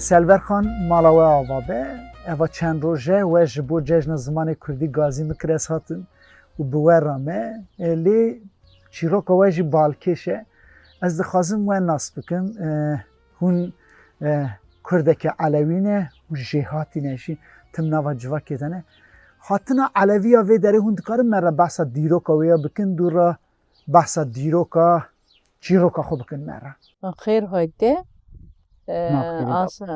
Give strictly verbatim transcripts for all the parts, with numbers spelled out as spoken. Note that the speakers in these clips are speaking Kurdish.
Selver Xan, mala we ava be. Eva çend roj e we ji bo Cejna Zimanê Kurdî gazî min kir, ez hatim û bi we re me. E, lê çîroka we jî balkêş e. Ez dixwazim we nas bikim. E, hûn, e, Kurdeke Elewî ne û jêhatî ne jî, tim nava civakê de ne. Hatina Elewiya vê derê hûn dikarin me re behsa dîroka wê ya bikin, dû re behsa dîroka, çîroka xwe bikin me re. Xêr hayte. Ee, Mexfîrî as, a,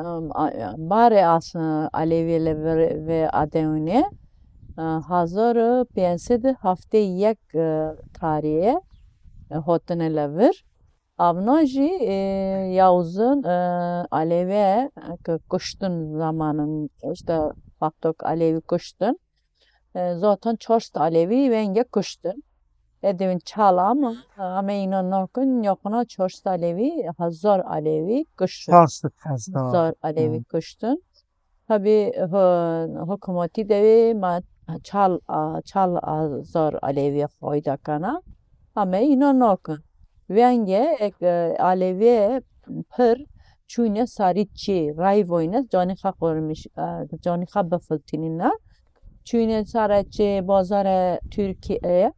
barê as, Alevî le ve, ve adewine. Ee, hazar û pênc sed heftê yek, e, tarîhe, e, hotine le vir. Avna jî, e, yawzin, e, Alevî, e, ke kuştin zamanin, işte, Fatok Alevî kuştin. E, zaten çar sed Alevî venge kuştin. E, devin çala ama, e, ame îna nakin, yakına çar sed Alevî, hazar Alevî kuştin. Çar sed hazar. Hazar Alevî Hı. kuştin. Tabi, hu-, hukûmetî devê ma çal, a, çal hazar Alevî fayda kana. Ame îna nakin. Venge, ek, e, Alevî pir çûne sarî çê, rayvoyne, canî xwe qormiş, e, canî xwe bifiltînîne. Çûyîne sare çê bazarê Tirkiyeyê,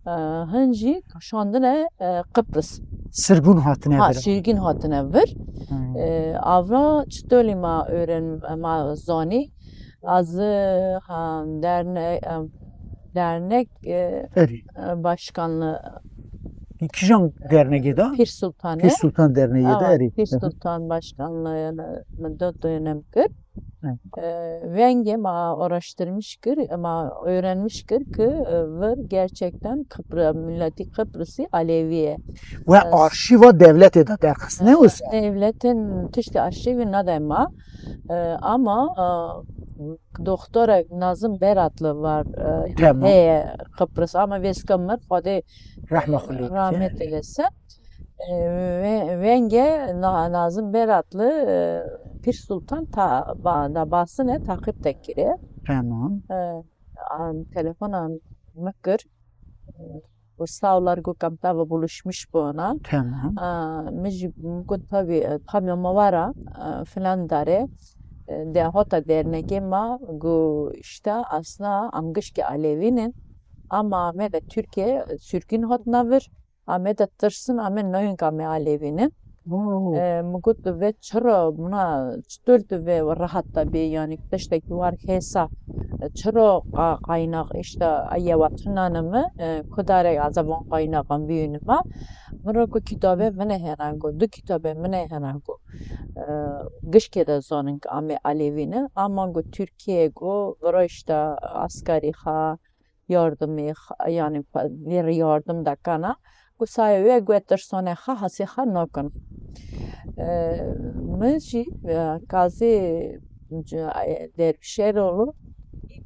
e, hin jî şandine, e, Qibris. Sirgûn hatine Ha, vir. sirgîn hatine vir. Hmm. E, avra çitolî ma öğren, ma zanî. Az, e, ha, derne, e, dernek, e, Erî. e, başkanlığı Kîjan dernegê de? Pîr Sultanê. Pîr Sultan Dernegê de, Awa, erî. Pîr Hı hı. Sultan başkanlığı yani, min dört dönem kir. Hı. E, venge ma araştırmış kir, ma öğrenmiş kir ki, e, vir gerçekten Kıbrı, milleti Kıbrısı Aleviye. Ve E, arşiva devletê de derxistine wisa? Devletin tiştê arşivi nadema. E, ama, e, Doktora Nazım Beratlı var, e, Tamam. heye Kıbrıs ama vêska mir, Xwedê Rahme xulê bike. rahmet eylesin. E, ve-, venge Na-, Nazım Beratlı, e, Pir Sultan ta, ba-, da basine takip de kire. Tamam. E, an, telefona mi kir. Û sağlar ku kamta ve buluşmuş bona. Tamam. A, min jî min got, tabii, e, tabii ama vara, e, filan dare, e, de hota dernekê ma ku işte aslında am gişkê Alevî ne. Ama me de Türkiye, e, sürgün hatine vir. Ame de tirsin, ame nayên ka me Alevî ne. Oo. E, mi got, ve çira buna çitur tu ve rahat da bê, yani tiştekî war hêsa, e, çira qa-, qaynax, işte, eye wa tunane mi, e, kudare aza van qaynaxan biyûnima. Min re ku kitabe min e hena ku, du kitabe min e hena ku, e, gişkê de zanin ki ame Alevî ne. Ama ku Tirkiye ku, vira işte askarî xa, yardimê x-, yani pa-, vê re yardim dekana. Ku sayê wê guhê tirsane xwe, hesê xwe nakin. E, min jî, e, gazê c-, e, Dervîş Erolî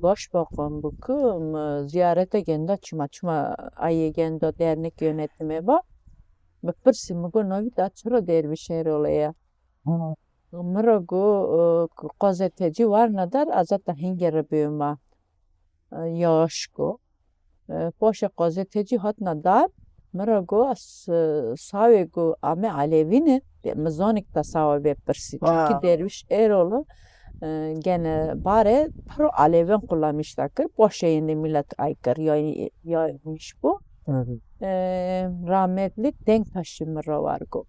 baş baqan bû ku min ziyarete genda çima, çima ayê genda dernek yönetimi ba. Bi pirsî min got, navî te çira Dervîş Erolî ye? Ha. Min re got, e, ku gazetecî warne dar, ez ê te hingê re bêma. E, yaş got. E, paşê gazetecî hatine dar, min re got, ez, e, sawê got, ame Alevî ne, min zanî ku te sawa bê pirsî. Çünkü Wow. Dervîş Erolî, e, gene bare piro Alevên qulamiş de kir, paşê yên de millet ay kir, ya, ya miş bû. Evet. E, rahmetli Denktaşî min re war got.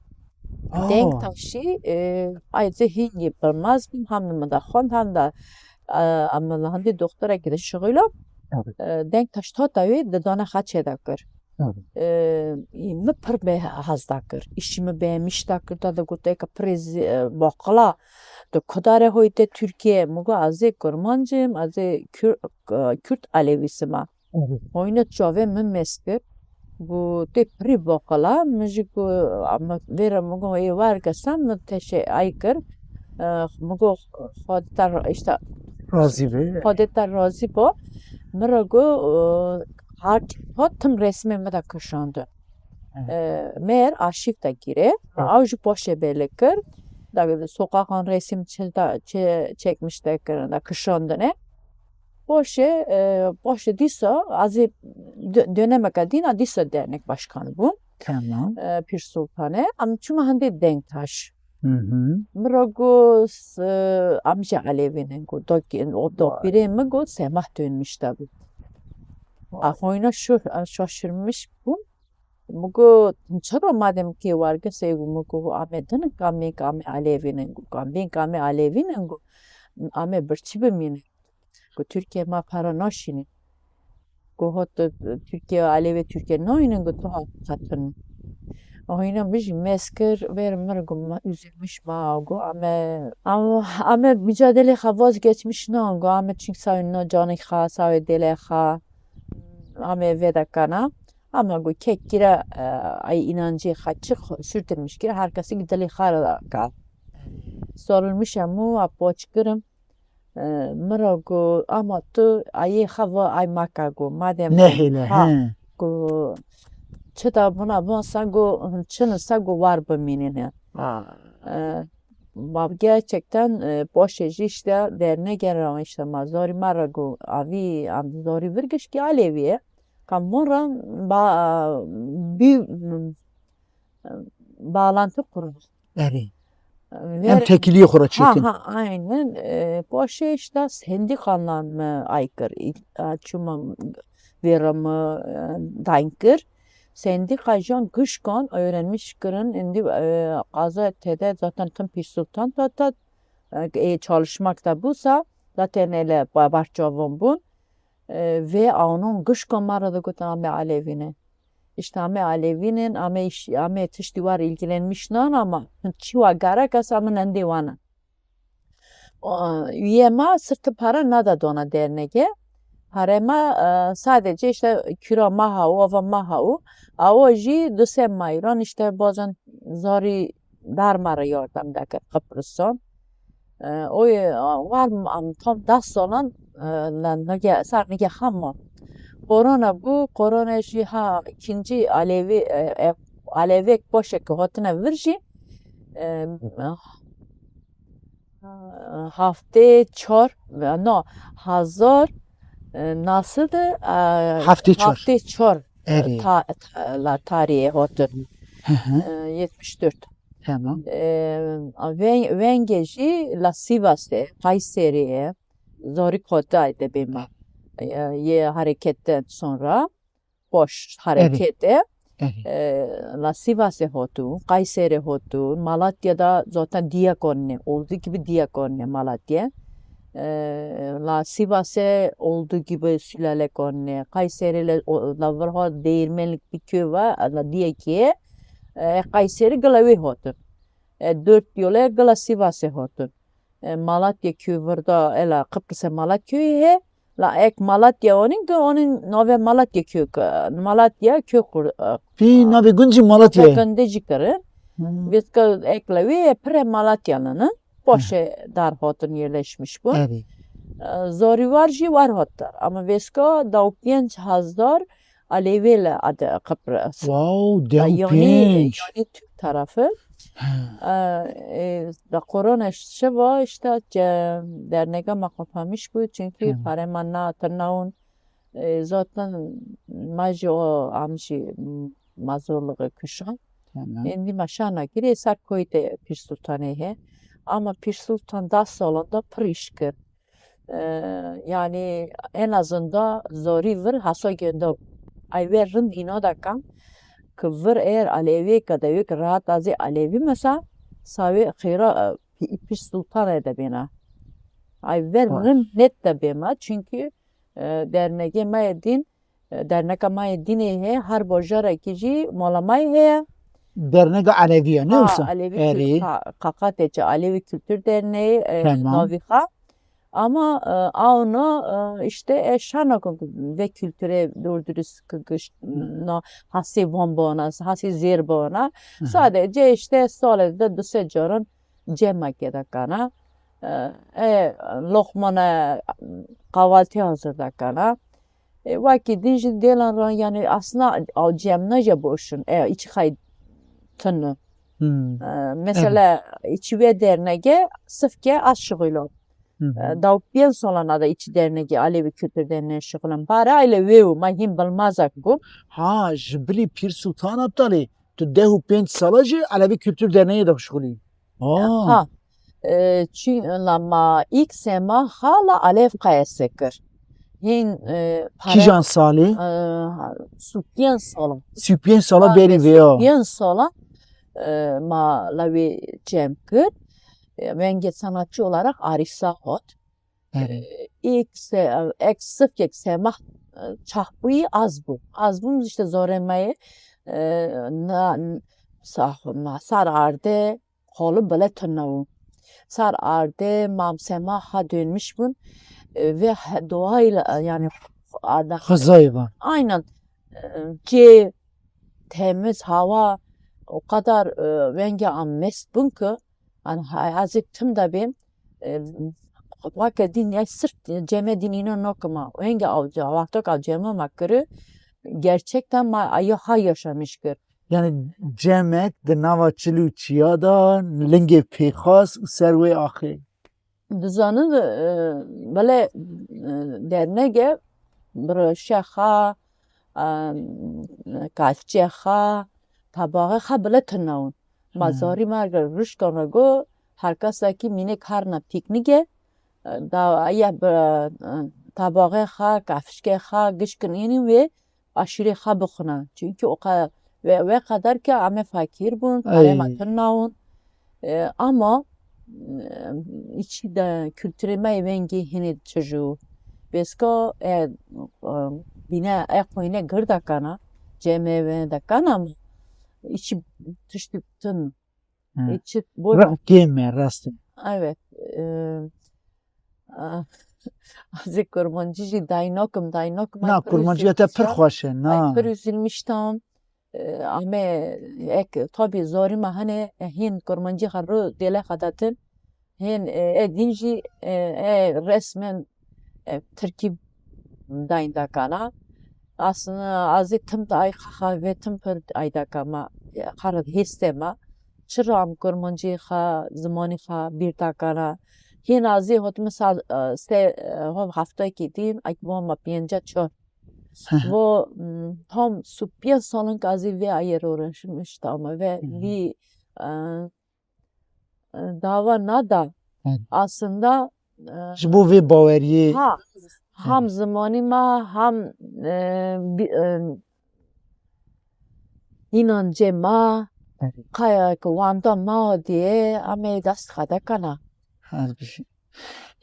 Aa. Denktaşî, e, ay zê hingî bilmaz bûm, hem de min de xwend, hem de, e, em li hindî doktorekî de şixîla. Evet. E, Denktaş tota wê di dane xeçê de kir. Evet. E, min pir bê hez de kir. Îşî min bêmiş de kir, da de got, eka pirê zî, e, baqila, tu kudare hoyte Tirkiye? Min got, ez ê kurmanc im, ez ê Kür-, e, Kürt Alevîsima. Evet. Oyna çavê min mez kir. Got, tê pirî baqila, min jî got, ama vê re min got, ê wergesa, min teşe ay kir. E, min got, Xwedê te ra-, işte, Razî be. Xwedê te razî bo. Min re got, e, hat, hat tim resmê min de kişandin. Evet. E, meğer arşiv de gire. Evet. Ew jî paşê belê kir. Da sokakan resim çe-, da çe-, çekmiş de kirin, da kişandine. Paşê, e, paşê dîsa, ez ê dö-, dönemeke dîna dîsa dernek başkanı bûm. Tamam. E, Pîr Sultanê. Em çûme hindê Denktaş. Hı hı. Min re got, s-, em jî Elevî ne, got, dokî-, o dopîrê min got, semah dönmüş de bû. A, hoyna şur-, a, şaşırmış bûm. Min got, çira madem kê wergisê got, min got, amê din, kamê, kamê Elevî ne, got, kamê, kamê Elevî ne, got, amê birçî bimîne. Ku Tirkiye ma para naşînin. Ku hot, e, Tirkiye, alevê Tirkiye nayînin, ku tu hat qetin. Ahîna min jî mez kir, ver mir ku ma üzülmüş ma, ku ame, am-, ame mücadele xa vazgeçmiş nan, ku ame çink sawê no canê xa, sawê dele xa, ame vedakana. Ama ku kek kira, e, ay inancê xa çi xo-, sürtülmüş kira, her kesi ki dilê xa ra ka. Sarılmış emu, a poç kirim. E, min ra got, ama tu ayê xwe va ay maka got, madem Nehêle, ha, he. Got, çi da buna van sa got, çi ne sa got, war bimînin he. Ha. E, ma gerçekten, e, paşê jî işte dernege ra işte ma zarî ma ra got, avî, am zarî vir gişkî alevî ye. Kam van ra ba-, bî-, bağlantı kurur. Erê. Em Ver-, tekiliyê xwe re ha, çêkin. Ha, aynen. E, paşê işte sendikalan me ay kir. İ-, a, çima vêra me, e, dayn kir. Sendika jan gişkan öğrenmiş kirin. Indi, e, qaza tede zaten tim Pîr Sultan ta, ta, e, çalışmak da busa, zaten ele ba-, barçavon bun. E, ve anon gişkan ma re de gotin, ame alevî ne. İşte ame alevînin, ame iş, ame tiştî war ilgilenmiş nan ama çi wa gerek es ame nendê wan e. O, üye ma sirti para nada dona dernege. Pare ma, e, sadece işte kira maha u, ava maha u. Awa jî du se mayran işte bazen zarî darma re yardım dekir Qıbrıs'tan. E, o, e, var mı, am, tam deh salan, e, la nige, ser nige hema. Korona bu, korona jî ha ikinci Alevi, e, e, Alevek başek hatine vir jî, e, haftê çar, no, hazar, e, nasıl de, e, Haftê çar. Haftê çar, e, Erê. Ta-, ta-, la tarihi hatır. Hı hı. E, yetmiş dört. Tamam. E, ven-, venge jî la Sivas'te, Kayseri'ye, Zorikotay de bima. E, ye hareketten sonra, boş harekete, Evet. E, la Sivas'e hotu, Kayseri hotu, Malatya'da zaten diye konne, olduğu gibi diye konne Malatya. E, la Sivas'e olduğu gibi sülale konne, Kayseri'le, o, la varha değirmenlik bir köy var, la diye ki, e, Kayseri gılavi hotu. E, dört yole gıla Sivas'e hotu. E, Malatya köyü burada, ela Kıbrıs'e Malatya köyü he. La ek Malatya onin ki, onin nave Malatya köyü, Malatya kök kur-, e, Pî navê gund jî Malatya ye. Gundê jî kirin. Hmm. Vêtka ek la wê ye pire Malatyalı ne. Poşe dar hotin yerleşmiş bu. Evet. E, zori var jî var hottar. Ama vêska daw pênc hazdar Alevêle adı Kıbrıs. Wow, dehu Yani, pênc. Yani Türk tarafı. Ha. E, e, da korona şeva işte ce-, dernega ma kapamış bu çünkü Hı. Pare ma na tırnaun. E, zaten ma jî o am jî ma zorluğu kişan. Tamam. Endi ma şana girê ser koyte Pir Sultanê he. Ama Pir Sultan da salonda pir iş kir. E, yani en azından zori vir hasa gönda. Ay ve rind ino da kan ki vir eğer Alevi kadevik rahat azî Alevi mesa savi xira, e, Pir Sultan e de bina. Ay ver Vay. Rind net de bema çünkü, e, dernege me din, e, derneka me dinê he her bojara ki jî molamay he. Dernega Alevi ya, ne Ha, olsa? Alevi Eri. Kül-, Ka-, Kakatece Alevi Kültür Derneği, e, Tamam. Naviha. Ama, e, awna, e, işte, e, şana ku ve kültüre doğru dürüst kı-, kış-, Hı. na, hasi von bona, hasi zêr bona. Hı hı. Sadece işte salede du se caran cema ke dakana. E, e, lokmana kahvaltı hazır dakana. E, wekî din jî dêlan ra, yani aslında aw cem ne je boşun. E, içi xay tını. Hmm. E, mesela Evet. içi ve dernege sıfke az şığılo. Hı hı. E, daw pênc solana da içi dernege Alevi Kültür Derneği şığılan. Bare aile ve u, ma him bilmazak bu. Ha, ji bilî Pîr Sultan Abdalê, tu deh û pênc sala jî Alevi Kültür Derneği de şixulî. Aa. Ha. E, çi, la ma ilk sema ha la Alev Kayası kir. Hin, e, pare- Kîjan salê? E, Supiyên sala. Supiyên sala berî vê ya. Supiyên sala, e, ma la wê cem kir. E, wengê sanatçı olarak Arif Sağ hat. Evet. E, ilk se-, ek sıf ek sema, e, çahbûyî az bû. Az bû, işte, zorê me yê, e, na, sar arde, Xalı bile tune bû. Sar arde, mam sema ha dönmüş bûn. E, ve he-, doğayla, e, yani, ada- Xizayê van. Aynen. E, cê, temiz hava, o kadar, e, wenge am mest bûn ki, yani, ha-, azî tim de bêm, e, weke dîn, yani, sırf ceme dînîne nokima. Wenge avca, wextok av ceme ma kiri, gerçekten ma, ya ha yaşamış kir. Yani cemek di nava çil û çiya de lingê pêxas û ser wê axê. Dizanin, e, bele, e, dernege, broşe xa, e, kafçe xa, tabaxe xa bile tune win. Ma zarî me rişkan re got, her kesa ki mînê karna pîknîge, e, da, aya bi, e, tabaxe xa, kafçe xa, gişkin înî wê aşîrê xwe bixwine. Çunkî o qe-, ve, ve qeder ke ame fakîr bûn, perê me tune bûn. E, ama, e, îçî de kulturê me yê wengî hinê çijû. Bêska, e, e, bîne, e, xwîne gir dakana, cemê ve dakana mı? Îçî tiştî tun. Hı. Îçî bo- Rih kêm e, rast e. Evet. E, a-, azê kurmancî jî daynokim, daynokim. Na, kurmancîya te pir xweş e, na. Ay, pir üzülmüştüm. E, ame ek, tabi zorî me hene, e, hîn kurmancî xwe ro dêle xedatin. Hên, e, e, din jî, e, e, resmen, e, tirkî dayn dakana. Aslında azî tim de ay xaxa ve tim pir ay dakama, e, xarab hêste ma. Çira em kurmancî xa, zimanî xa bîr dakana. Hên azî hot misal, e, se, e, hov haftekî din, ay bo ma pênca çor. Hı hı. Bo, m, tam supiyên salin ki azî vê ayê ro reşim işte ama ve Hı hı. vî, e, e, dava nada. Evet. Aslında, e, Ji bo vê baweriyê. Ha, Evet. ham zimanî ma, ham, e, bi-, e, înancê ma, Evet. kaya ki wanda ma diye, em ê dest xwe dekana. Her bir şey.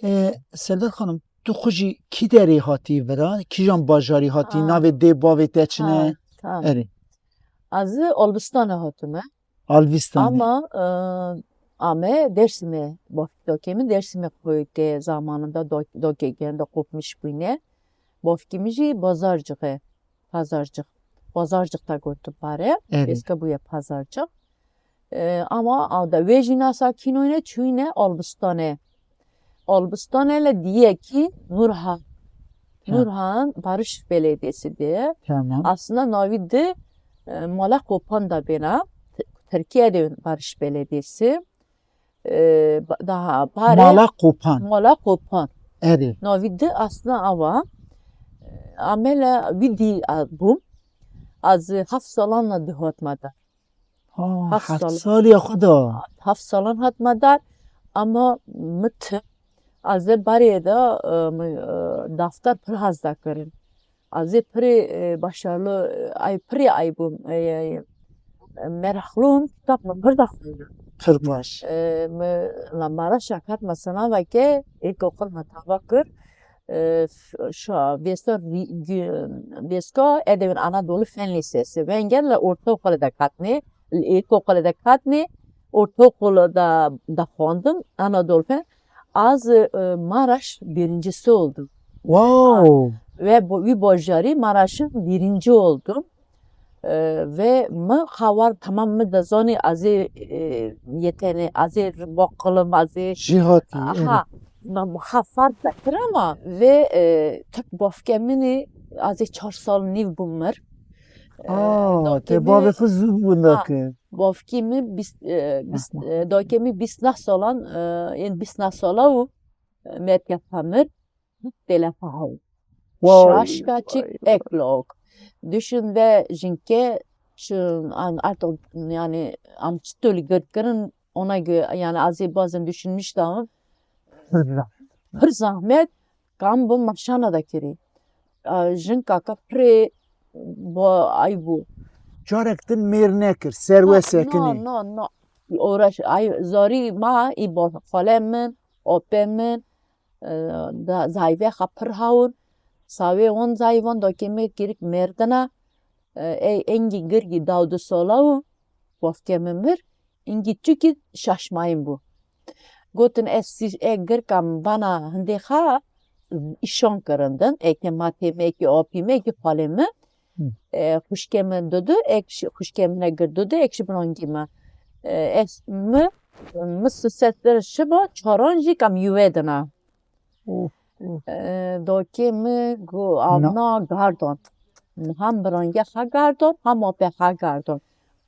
E, Serdar Hanım, tu xwe jî kî derê hatî vira? Kîjan bajarî hatî? Ha. Navê dê bavê te çi ne? Ha, tamam. Erê. Ez Olbistanê hatime. Alvistanê. Ama, e, ame Dersimê, bavkî dokê min Dersimê koyke zamanında do-, dokê genda kopmuş bûne. Bavkî min jî Bazarcık e. Pazarcık. Bazarcık da gotu pare. Evet. Eska bûye Pazarcık. E, ama avda wê jî nasa kînoyne çûyne Albistanê. Albistanê le diyekî Nurhan. Ha. Nurhan Barış Belediyesi diye. Tamam. Aslında navî di, e, Mala Kopan da bêna. T-, Tirkiye de Barış Belediyesi. E, ba-, daha pare Mala Kopan. Mala Kopan. Erê. Navî di aslında ava. E, amele wî dî a-, bûm. Az heft salan di hotma da. Ha, Heft heft sal. Saliya xwe da. Heft salan hat me dar, ama min tim, ez ê berê de, e, min, e, daftar pir hez dakirin. Ez ê pirê, e, başarılı, e, ay pirê ay bûm, e, e, meraxlûm, kitap min pir daxwînim. Pir baş. E, min la Maraşa ket me sinaveke, ilkokul me tava kir. E, f-, şa, vêsta ri-, gü-, vêska Edebiyat Anadolu Fen Lisesi. Vengen le ortaokulu da katne, ilkokulu da katne, ortaokulu da, da xwandim, Anadolu Fen. Az, e, Maraş birincisi oldum. Wow. Ve bu, bir başarı Maraş'ın birinci oldum. E, ve mi xawar tamam mi da zani azê, e, yetene, azê bakılım, azê Jihati, Aha. Evet. Ma xafar bekir ama ve, e, tek bafke mini azê çar sal niv bû mir. E, Aa, dokê te mi bavê xwe zû bûnda Ha. ki. Bafkî mi bîst, e, bîst, Aha. e, dokê mi bîst neh salan, e, yên bîst neh sala û, e, merkez xwe mir. Telefa hew. Vay, Şaşka çik vay, vay. Eklok. Düşün ve jinke çi, an, artık yani am çi tölü gırgırın Ona göre, yani, azê bazên düşünmüş de ama pir zahmet, kam bu maşana da kirî. A, jin kaka pirê bo ay bu. Carek din mêr nekir, ser we sekinî. No, no, no. Uğraş, ay, zarî ma, î bo xale min, opê min, e, da zayve xapir haun. Sawê on zayvan dokê me kirik merdina. E, ey engî girgî dawdu sola û bofke me mir. Îngî çûkî şaşmayîn bû. Gotin, ez sî-, e, girka min vana hindê xa îşon kirindin. Eke matê me, eke opî me, eke xalê min. Hı. E, xuşkê min dudu, ek şi-, xuşkê min e gir dudu, ek şi birangî min. E, ez mi, mi sisetler şiba, çoran jî kam yuve dina. Û, û. E, dokê mi gu avna gardon. Ham birange ha gardon, ham ope ha gardon.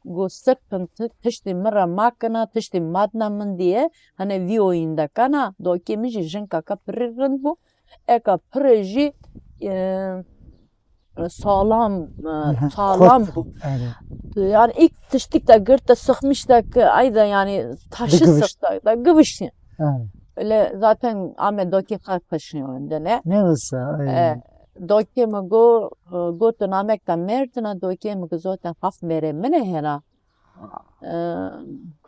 Gu sirpin ti-, tiştî mi re makina, tiştî madna min diye, hani vî oyunda kana, dokê mi jî jin kaka pirî rind bû. Eka pirî jî, e, salam, e, sağlam bû. Evet. Yani ilk tiştik de girt de sıkmış da ki, ay da yani taşı sıktı da gıvıştı. Evet. Öyle zaten Ahmet doki kalkışıyor önde ne? Ne olsa, ay. E, doki mi go, e, gotu namek da merdina, doki mi go zaten haf mere mine hena. E,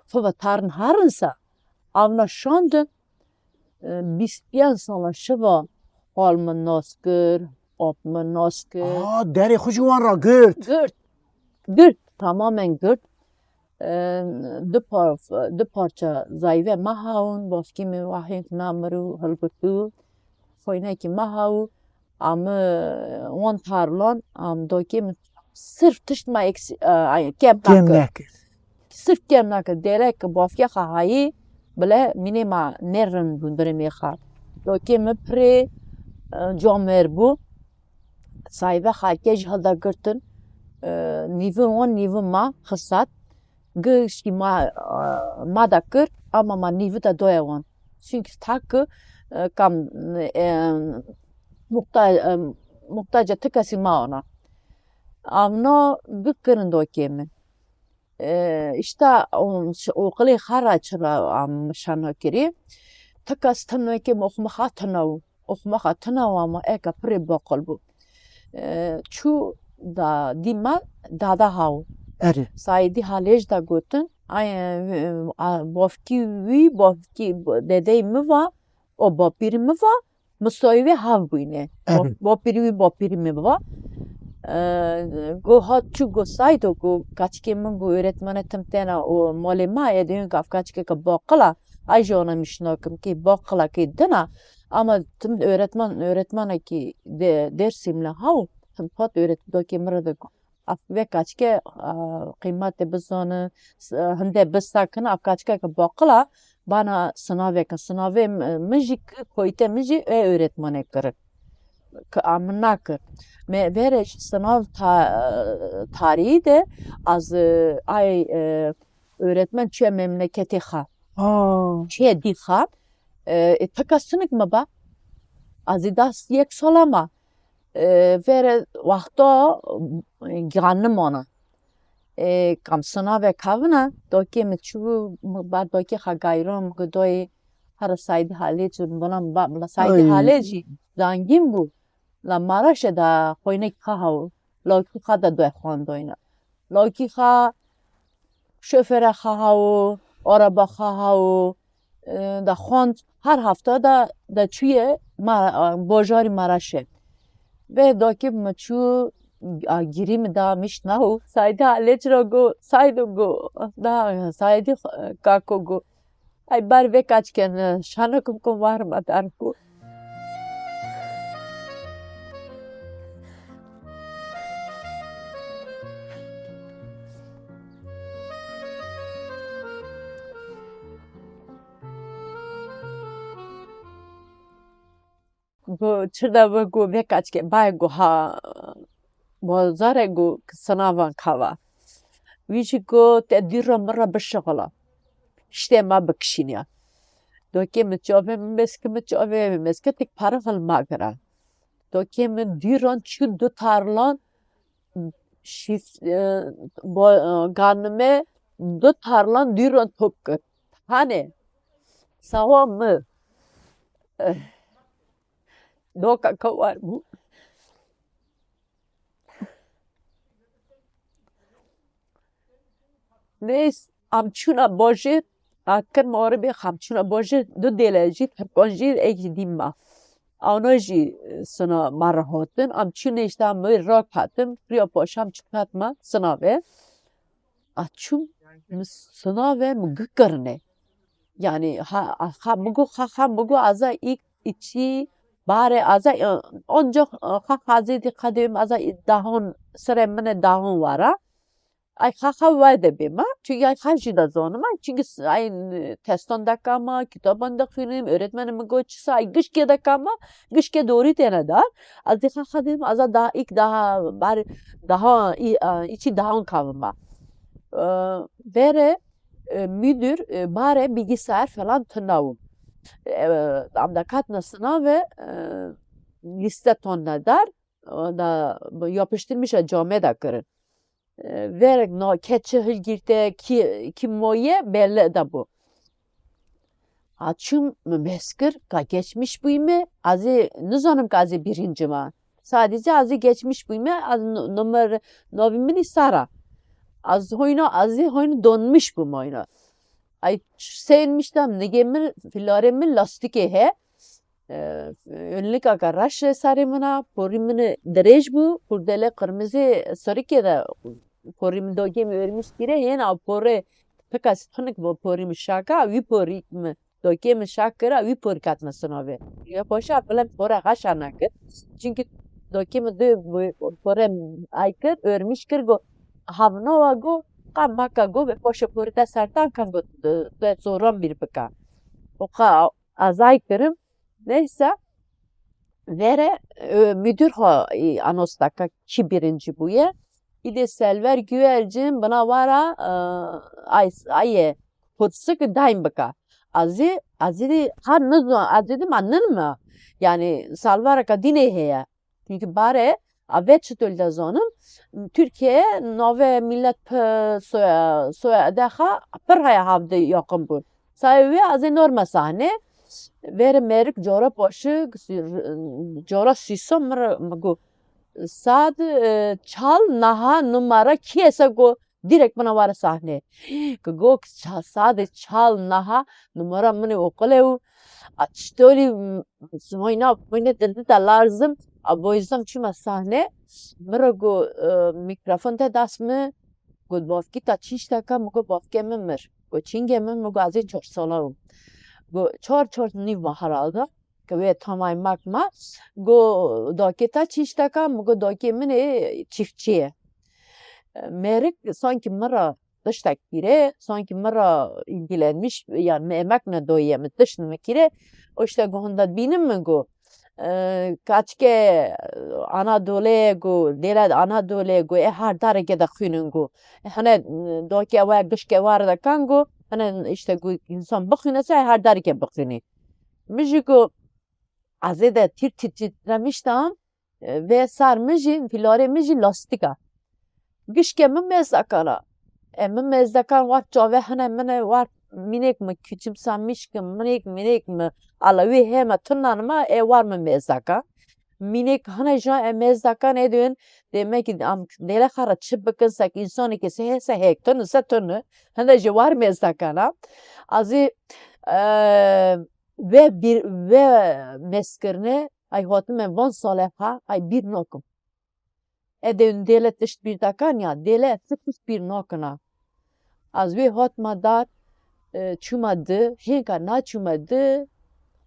fıva tarın harınsa, avna şandın, e, bîst pênc sala şiva xal min nas kir, op min nas kir. Aa, derê xwe ji wan re girt. Girt. Girt. Tamamen girt. E, du par-, du parça zayve me hawin, bavkî min wahîn namir û hilgirtû. Xoynekî me haw, am, e, wan tarlan, am dokê min sirf tişt me eks-, e, ay, kem Kem nakir. Nakir. Sirf kem nakir. Derek bafke xahayî bile mînê ma nêrin bûn birimê xar. Dokê min pirê, e, camer bû. Sahibe xalke ji hilda girtin. E, nîvin wan nîvin ma xisat. Gişkî ma, e, ma da kir, ama ma nîvi da doya wan. Çünkü tak, e, kam, e, muhta-, e, muhtaca ti kesî ma ona. Amno bi kirin dokê min. E, işte o, o qilê xara çira am şano kiri. Ti kes tino ki moxmuxa tino. Oxmaxa tuna wa ma eka pirê baqil bû. E, çû da dî me dada haw. Erê. Saîdî halêj da gotin, ay, e, a, bavkî wî, bavkî dedeyî mi va, o bapîrî mi va, misoyî wê hav bûyne. Erê. Bap-, bapîrî wî, bapîrî mi va. E, go hat çû go Saîdo go kaçikê min go öğretmene tim tena o malê ma ye de gav kaçikê ke baqila. Ay jî ona mişnakim ki baqila ki dina. Ama tim öğretmen, öğretmenekî de Dersimli haw, tim pat öğretdokê min re de af ve kaçke, a, qîmetê bizane, s-, hinde bisakin, af kaçke ke baqila, bana sınaveke, sınavê m-, min jî ki koyte min jî e öğretmene kirin. Ki a min nakir. Me vere jî sınav ta-, tarihî de az, e, ay, e, öğretmen çûye memleketê xwe. Aa. Çûye dî xwe. E, e, tika sinik mi ba? Az ê das yek sala ma. E, vere wexta, e, giyan nimana. E, kam sınave kavina, dokê mi çû, mi ba dokê xwe gayron, mi go doyê, hara Saîdî Halê çû, bana mi ba, bila Saîdî Ay. Halê jî zangîn bû. La Maraşê da xoynek xwe haw, lawkî xwe da doy xwan doyna. Lawkî xwe şofere xwe haw, araba xwe haw, e, da xwend, her hefta da, da çûye ma-, bajarî Maraşê. Ve dakî mi çû, a, girî mi da mişna û Saîdî Halê çira go, Saîdo go, da Saîdî, e, kako go. Ay bar vê kaçken, e, şanakim ku war ma dar ku. Go çirda ve go vê kaçke bay go ha bazare go sinavan kava. Wî jî go te dîra min re bişixila. Îşte ma bikişîniya. Dokê min çavê min meske min çavê min meske tek para hil ma gira. Dokê min dîran çû du tarlan şîf-, e, bo-, e, ganime du tarlan dîran top kir. Hanê, sawa mi. Doka ka war bû. Neyse, em çûna bajêr, a kir mağribê, em çûna bajêr, du dêle jî, Tirkan jî, êk jî dîn ma. Ana jî, e, sina ma re hatin, em çû nêşta me rak hatin, riya paşam çû hat me, sina ve. A çûm, mi sina ve, mi gi kirine. Yani, ha, ha, mi gu, ha, ha, mi gu aza ilk içi, bare aza, e, onca, e, ha, hazê di kadem aza, e, dahon, sere mine dahon vara. Ay, ha, ha, we de bê ma. Çünkü ay, ha, jî de zonim. Ay, çünkü s-, ay, n-, teston de kama, kitabon de xwînim, öğretmenim mi got, çisa, ay, gişkê de kama, gişkê dorî têne dar. Az di ha, ha, dedim, aza daha ilk daha, bar, daha, i-, e, içi dahon kavim ma. E, vere, e, müdür, e, bare bilgisayar falan tınavım. E, amda katna sınav ve, e, liste tonne dar, o da yapıştırmış a came da kırın. E, verek na keçi hilgirte ki, ki moye belli da bu. Açım meskir ka geçmiş buyme, azı, nizanım ki azı birinci ma. Sadece azı geçmiş buyme, az n-, numara, navimini Sara. Az hoyna, azı hoyna donmuş bu moyna. Ay, sevinmiştim, nege min, filare min lastike he. E, önlük aka raş sarê min a, porî min dirêj bû, kurdele qirmizî sarikê de porî min dokê min örmüş kire, yena porê pika tunik bo porî min şaka, wî porî min dokê min şak kira, wî porî katme sinavê. Ya paşa bilem pora xaşa nakir. Çünkü dokê min dê porê ay kir, örmüş kir, go havnova go, ka maka go ve paşa porî te sertan kan go, te zoran bir bika. O ka azay kirim. Neyse, vere, e, müdür ha, e, anons daka ki birinci bûye. Îdê Selver Güvercin bina wara, e, ay, aye, kursik daim bika. Azî, azî di ha nizon, azî di ma nin mi? Yani, salvareka dînê heye. Çünkü bare, a ve çitul de zonim, Türkiye nave millet pe soya, soya dexa pir haya havdi yakın bun. Sayı ve azê norma sahne, veri merik cora poşu, cora siso mir mi gu, sad, e, çal naha numara kiyese gu, direkt bana wara sahne. Ki go ça-, sad çal naha numara mini okule u, a çitoli, m-, moyna, moyna dildi da lazım, a boyzam çima sahne, mira go, e, mikrofon te das mi, go bafki ta çiş taka, mi go bafke mi mir. Go çinge mi, mi go azê çor sala u. Go çor, çor niv ma herhalde. Ki wê tamay mak ma. Go dokê ta çiş taka, mi go dokê min ê çiftçi ye. Merik sanki mira tiştek kire, sanki mira ilgilenmiş, yani mi emek ne doye, mi tişt mi kire. O işte go hunda bînim mi go. E, kaçke Anadolu'ye go, dêle Anadolu'ye go, e her dareke de xwînin go. E, hene, e, dokê we gişke war de kan go, hene işte go insan bixwîne se, e her dareke bixwîne. Min jî go, ez ê de tîr tîr titremiştan, e, vê sar min jî, filarê min jî lastik a. Gişke min mêzdakan a. E, min mêzdakan war çave hene min e war mînêk mi küçümsemiş ki mînêk mînêk mi ala wî hême tunan ma e war min mêzdakan. Mînêk hene jan e mêzdakan e dön demek ki am dêle xara çi bikin sek insanê ki se hese hek tunu se tunu. Hene ji war mêzdakan a. Azî, e, ve bir, ve meskirine, ay hatime van sale ha, ay bir nakim. E de dêle tişt bir dakan ya, dêle ti tişt bir nakina. Az wê hatma dar, e, çûma di, hênka naçûma di,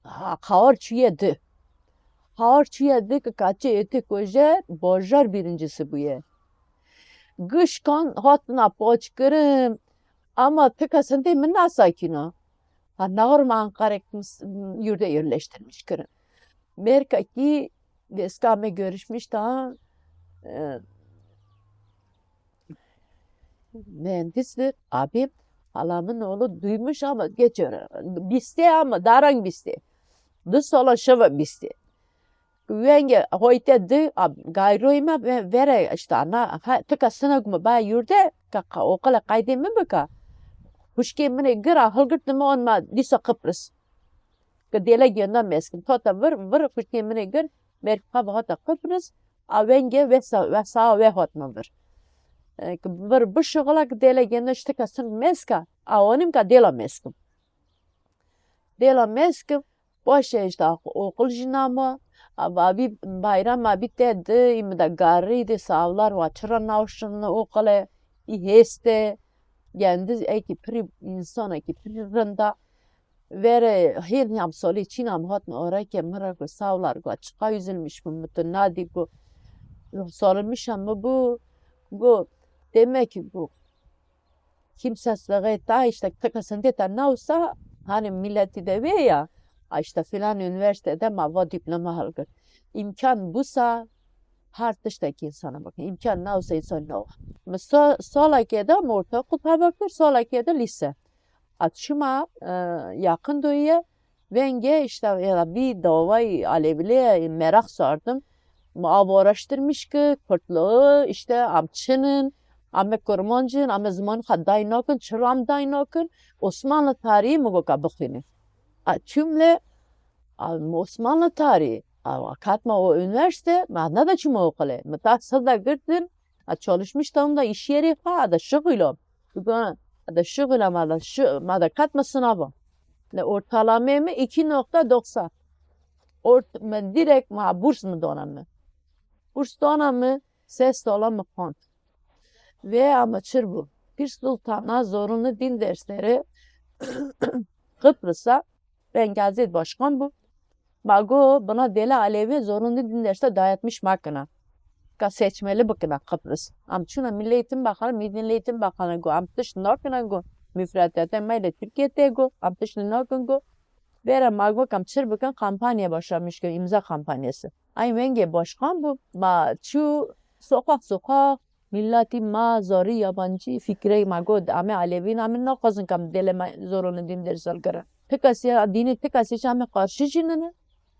ha, xawar çûye di. Xawar çûye di ki kaçê êtê koje bajar birincisi bûye. Gişkan hatina paçkirin, ama tika sendê min nasakîna. Ha, nahar me Ankara'ya yurda yerleştirmiş kirin. Merkekî dêska me görüşmüş daha, e, mühendistir. Abim, halamın oğlu duymuş ama geçiyor. Biste ama, darang biste. Du sala şeva biste. Wenge hoyte di, a, gayroyma ve-, vere işte ana, ha, tika sinek mi ba yurde, ka, ka, okula kaydê mi bika. Xwişkê min ê gir a hilgirtin me an me dîsa Qipris. Ki dêle gênda meskin. Hata vir, vir xwişkê min ê gir, merkab hata Qipris, a vengê wesa, wesa we hat min vir. E, ki vir bişixila ki dêle gênda ştika sin meska, a onim ka dêla meskim. Dêla meskim, paşê işte oqil jî nama, a, abî bayram abî te di, î mi de garî de savlar wa çira navşin oqile, î hêste, gendiz eki pirî, insanekî pirî rinda. Vere hêl yam solê çîna mi hatne oreke mi re ku savlar ku çiqa üzülmüş bû mi tu nadî ku solmuşa mi bû, ku demek ki ku kimse sığê ta işte tika sindê te nawsa hani milleti de vê ya, a işte filan üniversitede ma va diploma hilgir. İmkan busa her tiştekî insana bakın. İmkan nawsa insan nawa. Mi sa-, salekê de mi ortaokul teva kir, salekê de lise. A çima, e, yakın doye, venge işte ya bir davayı alevliye merak sardım. Mi av araştırmış ki, Kurtluğu, işte am çinin, am e Kurmancin, am e ziman xwe day nakin, çira am day nakin, Osmanlı tarihi mi goka bixwînin. A çûm lê, a, Osmanlı tarihi, a, katma o üniversite, ma ne de çûm oqilê. Mi ta sırda girtin, a, çalışmış tam da iş yeri xwe, a da şixula. Bigona, a da şixula, ma da şi-, ma da katma sınava. Ne ortalamê mi iki nokta doksan. Ort-, me direkt ma burs mi dona mi. Burs dona mi, ses dola mi xwend. Ve ama çir bû. Pir Sultana zorunlu din dersleri Kıbrıs'a Bengazî başkan bû. Ma go buna dêle alevê zorunlu din derse dayatmış makine. Ka seçmeli bikine Kıbrıs. Am çuna Milli Eğitim Bakanı, Milli Eğitim Bakanı go am tişt nakine go. Müfredete meyle Türkiye te go am tişt nakin go. Vera ma go kam çir bikin kampanya başlamış ki imza kampanyası. Ay venge başkan bû. Ma çû sokak sokak Milletî ma zarî yabancî fikrey ma got, ame alevîn, ame naxwazin kam dêle me zorunlu din dersal kirin. Ti kesî dînî, ti kesî çi ame qarşî jî nine.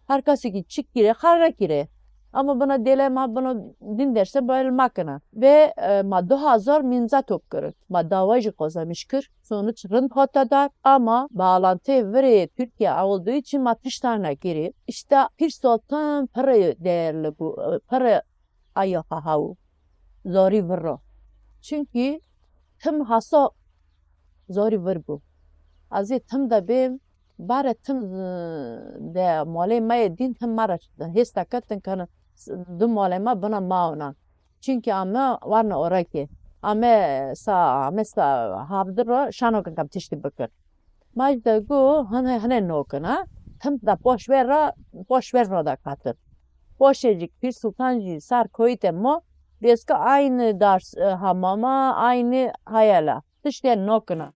Her kesî ki çi kire, xerre kire. Ama buna dêle ma buna din derse bayil makine. Ve, e, ma du hazar minza top kirin. Ma dava jî kazanmış kir. Sonuç rind hate dar. Ama bağlantı virê Türkiye olduğu için ma tişta nekiri. İşte Pir Sultan pire değerli bu, e, pire aya hahaw. Zarî vir ra. Çimkî tim hasa zarî vir bû. Ez ê tim de bêm, bare tim, e, de malê me yê dîn tim me re hêsta ketin kene du malê me bina mawna. Çimkî ame warne orekê. Ame sa, ame sa havdir ra şano kin kam tiştî bikir. Ma ji de got, hine, hine nokin, ha? Tim de poş ver ra, poş ver ra de katin. Poşê jî Pîr Sultan jî sar koyî te mo, rêzka aynî dar, e, hamama, aynî hayala. Tiştê nokina.